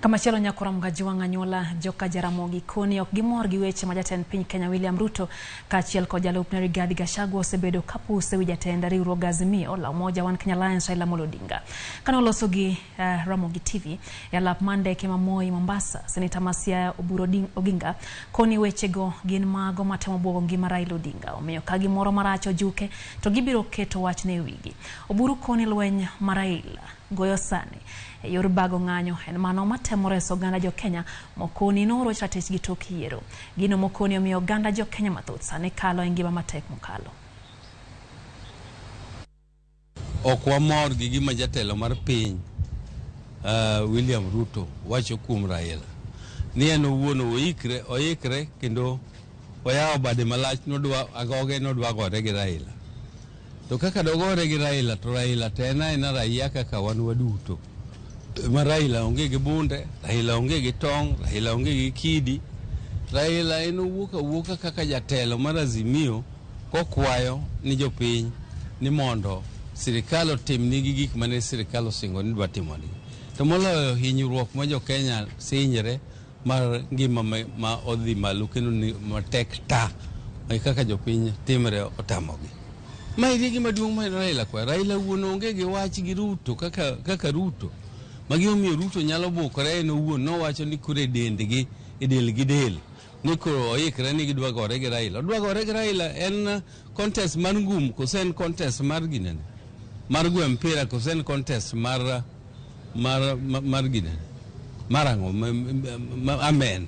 Kamachielo nyakora Mgajwang' anyuola joka Jaramogi koni ok gimor gi weche ma jatend piny Kenya William Ruto kaachiel kod jalupne Rigathi Gachagua osebedo kapuse wi jatend riwruog Azimio la Umoja One Kenya Alliance Raila Amolo Odinga. Kane oloso gi Ramogi TV e alap mar ndeke ma Moi Mombasa, Seneta ma Siaya Oburu Oginga koni wechego gin mago matemo buogo ngima Raila Odinga. Omiyo ka gimoro marach ojuke to gibiro keto wachne e wigi. Oburu koni lweny ma Raila goyo sani e yor bago ng'anyo en mano matemo reso oganda jo Kenya mokoni noroch ratichgi tok yiero. Gino mokoni omiyo oganda jo Kenya mathoth sani kalo e ngima matek mokalo. Ok wamor gi gima jatelo mar piny William Ruto wacho kuom Raila ni en owuon oikre oikre kendo oyawo bade malach nodwa agoge nodwa gore gi Raila. To kaka dogore gi Raila to Raila to en aena raia kaka wan waduto. Ma Raila onge gi bunde, Raila onge gi tong', Raila onge gi kidi. Raila en owuok awuoka kaka jatelo mar Azimio kokwayo ni jopiny ni mondo sirikal otimnigi gik mane sirikal osingo ni dwa timonegi. To moloyo hinyruok ma jo Kenya sinyre mar ngima ma odhi malo kendo ni matek ta kaka jopiny timre otamogi. Ma eri e gima duong' ma Raila kwayo. Raila wuon onge gi wach gi Ruto kaka, kaka Ruto. Ma gimomiyo Ruto nyalo bukore en owuon nowacho ni koro e dendgi, e del gi del. Ni koro oikre ni gidwa gore gi Raila. Odwa gore gi Raila en contest mar ngum kose en contest mar ginene? Mar gwe mpira kose en contest mar mar mar ginene? Mar ang'o? Amen.